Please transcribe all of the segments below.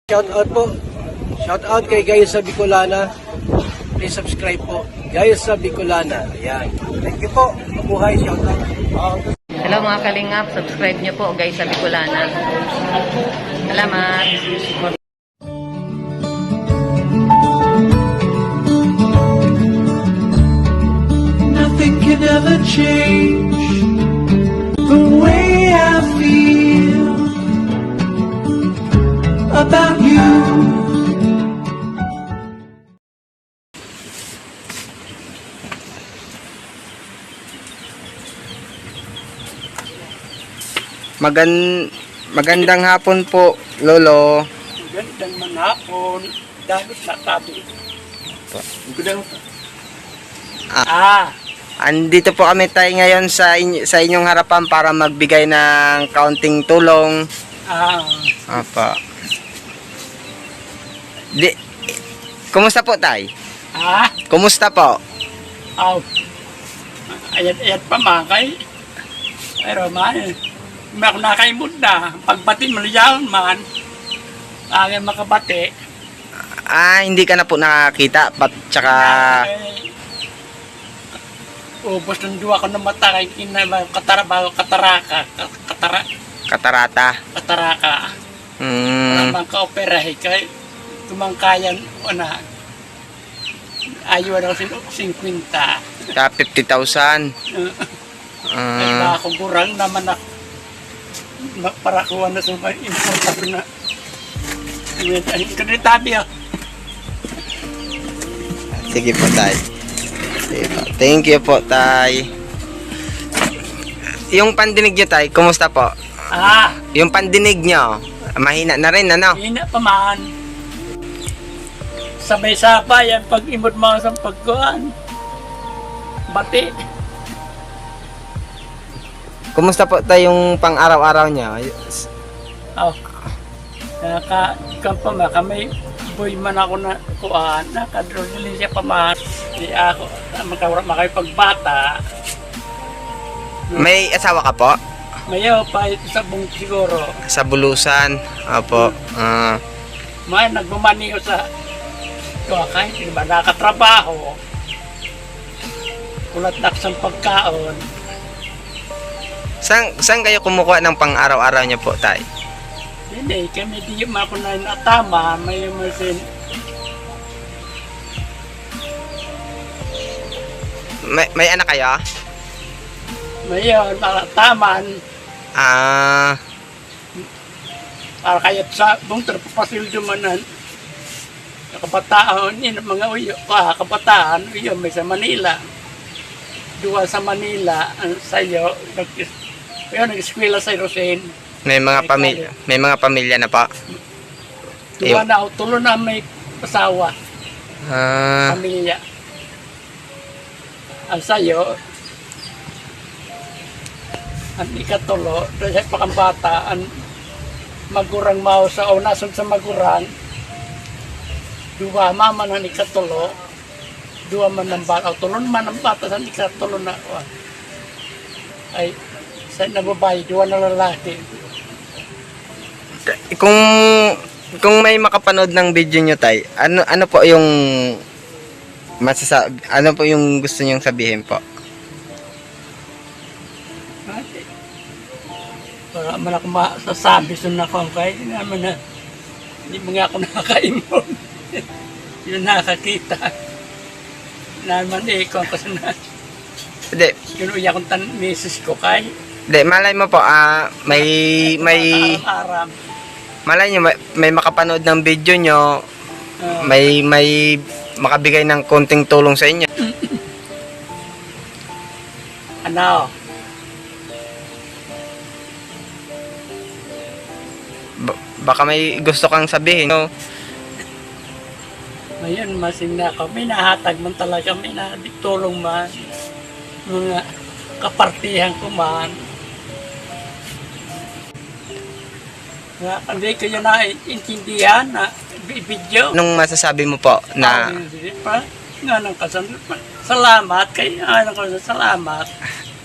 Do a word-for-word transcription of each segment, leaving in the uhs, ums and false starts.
Shout out po. Shout out kay Gayo sa Bicolana. Please subscribe po. Gayo sa Bicolana. Ayan. Thank you po. Mabuhay. Shout out. Hello mga kalingap, subscribe niyo po Gayo sa Bicolana. Salamat. Nothing can ever change the way I feel about you. Magan magandang hapon po, Lolo. Magandang manapon. Dahil sa tabi. Magandang Ah. Ah, Andito po kami, Tay, ngayon sa inyo, sa inyong harapan para magbigay ng kaunting tulong. ah, Apa. Di Kumusta po, Tay? ah, Kumusta po? aw. Ayat-ayat pa man kay. Pero man, may ako nakaimod na. Pagbati mo liyaon man. Ang makabati. Ah, hindi ka na po nakakita pat tsaka Eh, ubos ng duwa ko na mata kay kina katara ba kataraka, ka- katara, katarata. kataraka. Mm. Wala mang kaoperahe kay tumangkayan wala. Ayaw na kasi singkwenta. Sa fifty thousand. Uh, Ah, Ako gurang naman na ma- para kuha na sa mga importante na. Ay, kanitabi ah. Sige po, Tay. Sige po. Thank you po, Tay. Yung pandinig nyo, Tay, kumusta po? Ah, Yung pandinig nyo, mahina na rin, ano? hina pa man. Sabay-sabay ang pag-imod mo sa pagkuhan. Bati. Kumusta po, Tay, yung pang-araw-araw nyo? Oh. Naka, kan pa ma, kami boy man ako na kuan, nakadrogilin siya pa man. Di ako, magkawala makay pagbata. May asawa ka po? Mayaw pa ito sa bung siguro. Sa Bulusan. Opo. Ah, May nagmamaniho sa kuha kahit di ba nakatrabaho. Kulat na sa pagkaon. saan, saan kayo kumukuha ng pang-araw-araw nyo po, Tay? Hindi, kami di man ako na inatama, may masin. May, may anak kayo? Mayon, mga taman, Ah, para kaya sa bungtro, papasildo manan. Kabataan, yun, mga uyo, ah, kabataan, uyo, may sa Manila. Duwa sa Manila, ang sayo, nag, yun, nag-eskwela sa Rosin. may mga pamilya, may mga pamilya na po. Duwa na, o, tulo na may asawa, Ah, pamilya. Ang sayo, ang ikatulo, dahil pa kang bata, ang magurang mao sa unason sa magurang, duwa mama ang ikatulo, duwa man ang bata, o, tulo man ang bata sa ikatulo na, o, ay, sa na babae, duwa na lalaki. kung kung may makapanood ng video nyo, Tay, ano ano po yung masasa ano po yung gusto nyong sabihin po? Ate, wala man ako masasabi sa nakong kay naman na hindi mo nga ako nakakaimon. Yun nakakita. Naman eh, kung ako sa na, Hindi, yun uya kong tan misis ko kay. hindi, malay mo po, ah, may may Aram-aram. malay nyo, may, may makapanood ng video nyo, Ah, may may makabigay ng konting tulong sa inyo. Ano? Ba- baka may gusto kang sabihin, no? Ngayon, masing na ako. May nahatag man talaga, may natulong man. Mga kapartihan ko man. Nga, hindi ko yun naiintindihan na bi- video. Anong masasabi mo po na Ah, hindi pa. Nga nang kasan-, salamat kay, ano ko, salamat.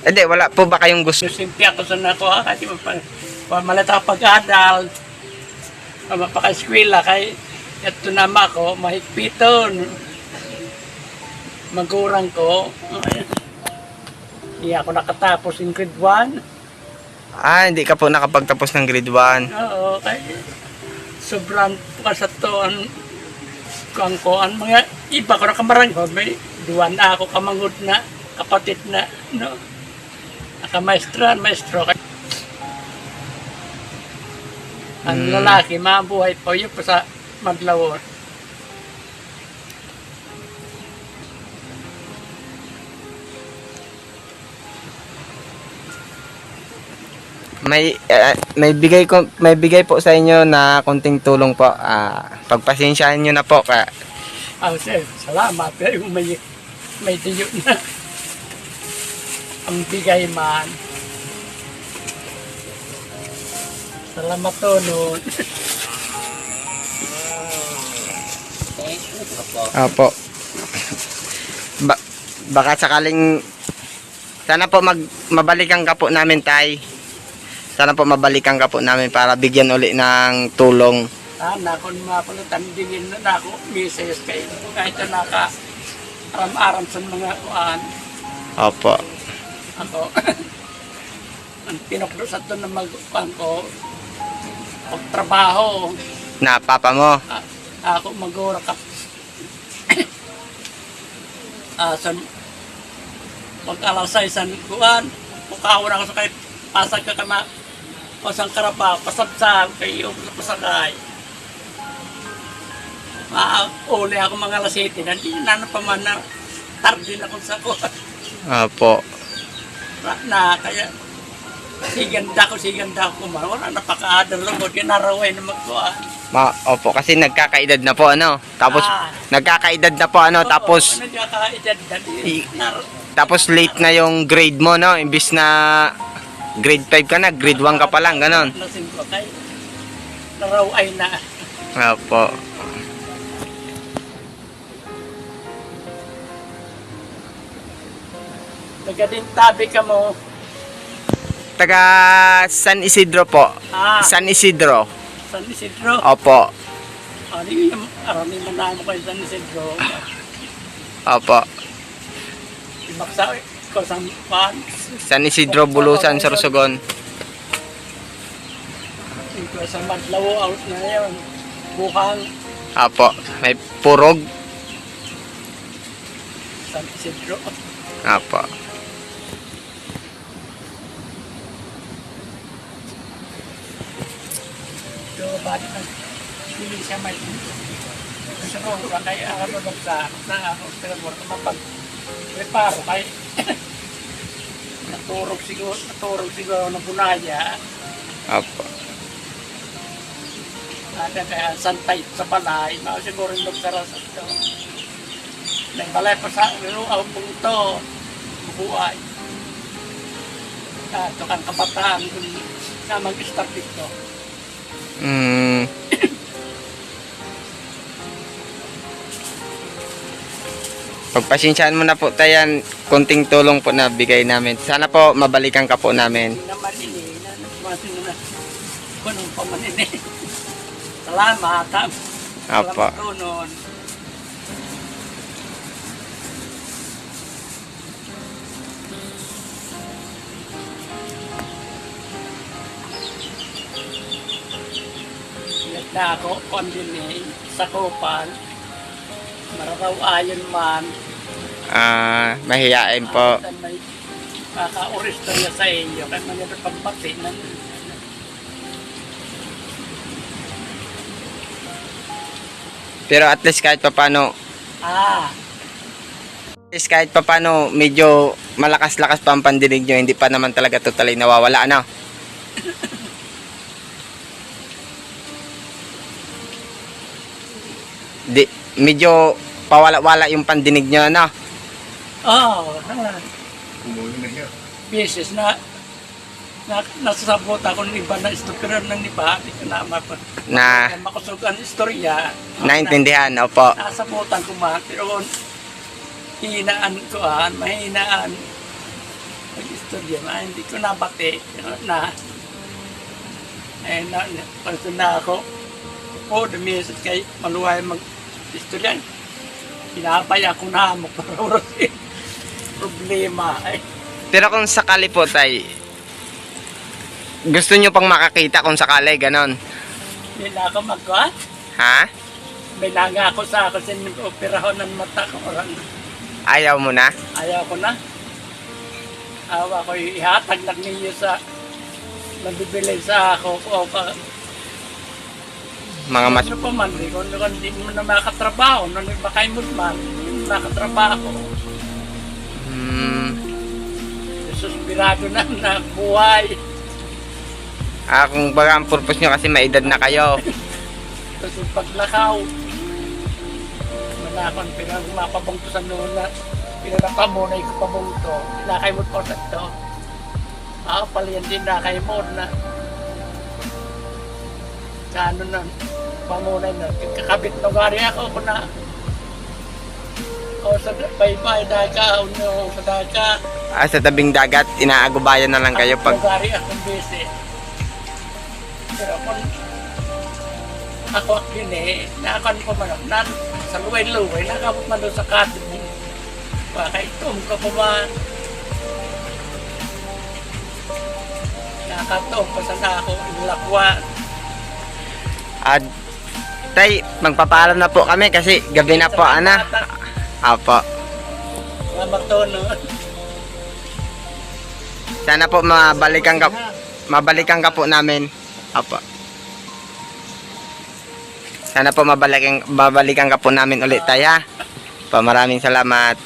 Hindi, wala po ba kayong gusto? Simpi ako sa nako, ha, kasi mapag-, malit ako pag-adal. Mapaka-eskwela kay ito na ama ko, mahigpiton. Magurang ko, di ako nakatapos in grade one. Ah, hindi ka po nakapagtapos ng grade one. Oo, kay sobrang pa sa to ang kuwan ko. Ang mga iba ko nakamarangod, may duwa na ako kamangod na, kapatid na, no? Nakamaestra, maestro. Ang Hmm. lalaki, mabuhay pa yun pa sa madlawon. May, ah, may bigay ko, may bigay po sa inyo na konting tulong po. Ah, pagpasensyahan niyo na po ka. Ah, sir, salamat. Pero may, may diyo na. Ang bigay man. Salamat, Tonon. Thank you, Papa. Apo. Ba-, baka sakaling, sana po mag-, mabalikan ka po namin, Tay. Sana po mabalikan ka po namin para bigyan uli ng tulong. Ah, nakon makulit ang dingin na nako, misis kay kahit na naka aram-aram sa mga kuan. Opo. Ako, ang pinukdo sa to na mag-, kuan ko, pagtrabaho. Na papa mo? Ah, ako magura ka. Ah, san, pag alas sais san kuan, pukawon ako sa kay pasag ka kama, pasang karapa, pasabsab, kay iyo pasakay. Ah, uli ako mga alas siyete, nandi na, ano pa man na, tarde na kung sa kuan. Apo. Na, na, kaya, siganda ko, siganda ko man. Wala na pakaadal lang, kung ginaraway na magkuan. Ma-, opo, kasi nagkakaedad na po, ano? Tapos, Ah. nagkakaedad na po, ano? Opo, Tapos, nagkakaedad na din. i-, Nar- tapos late na yung grade mo, no? Imbis na grade five ka na, grade one ka pa lang, ganon. Lasing ko kay naraw ay na. Opo. Taga din tabi ka mo. Taga San Isidro po. Ah. San Isidro. San Isidro? Opo. Ano yung arami mo na mo kay San Isidro? Opo. Ibaksa ko sa pan. San Isidro, Bulusan, Sorsogon. Ito sa Madlaw, out na yun. Buhang. Opo. May purog. San Isidro. Opo. So, bali na, hindi siya may gusto ko, kaya ano, nagsa-, na ako, pero mo, mapag-, preparo, kay, naturog siguro, naturog siguro, nabunaya. Opo. Ada kaya santay sa balay, na siguro yung nagsara sa ito. May balay pa sa, pero ang punto, buhay. Ah, ito kang kabataan, kung na mag-start dito. Mm. Pagpasensyahan mo na po, Tayan. Konting tulong po na bigay namin. Sana po, mabalikan ka po namin. Hindi naman ini, na, na, na, na, kung anong pamanin eh. Salamat, ha? Apa. Salamat, Tonon. Ingat na ako, kuwan din eh, sakupan. Mararaw ayon man. Ah, mahiyain po. Ayon may makakaoristorya sa inyo, kaya man yung pagpati ng Pero at least kahit papano, Ah, at least kahit papano, medyo malakas-lakas pa ang pandinig nyo, hindi pa naman talaga totally nawawala, ano? Di, medyo pawala-wala yung pandinig nyo, ano? Oo, ah. Umuwi na siya. Beses na, na, nasasabutan ko ng iba na istorya ng iba, di ko na mapa-, Na makusog ang istorya. Naintindihan, opo. Nasabutan ko man, pero hinaan ko, ah, mahinaan. Ang istorya na, hindi ko nabati. Ano na, eh, na, na, na ako. Oh, the message kay maluhay mag-istorya. Pinapaya ko na, magparuros. Problema. Ay, Pero kung sakali po, Tay, gusto nyo pang makakita kung sakali, ganon? Hindi na ako magkuhan. Ha? May nangako sa ako sin operahon ng mata ko. Orang, Ayaw mo na? ayaw ko na. Awa ko ihatag lang ninyo sa nabibili sa ako. O ka, Mga mas... ano pa man, di ko, di ko, di mo na makatrabaho. Nung makaimod man, di mo makatrabaho. Hmm, Suspirado na na buhay. Ah, kung baga ang purpose nyo kasi may edad na kayo. Tapos yung paglakaw, manakon, pero mapabungto sa nuna. Pinanapamunay ko pabungto. Pinakaimod ko sa ito. Ah, pala yan din nakaimod na. Sa ano na, pamunay na. Kakabit na gari ako, ako na. O sa baybay, daga, o no, sa daga. Ah, sa tabing dagat, inaagubayan na lang kayo pag... Gari akong busy. Pero kung ako at din eh, naakan ko man, nan, sa luway-luway, nakabot man doon sa katin. Baka itom ka pa ba? Nakatom pa sana ako, inlakwan. At, Tay, magpapaalam na po kami kasi gabi na po, ana. Apo. Mga matono. Sana po mabalikan ka, mabalikan ka po namin. Apo. Sana po mabalikan, mabalikan ka po namin ulit, Tay, ha? Pa, maraming salamat.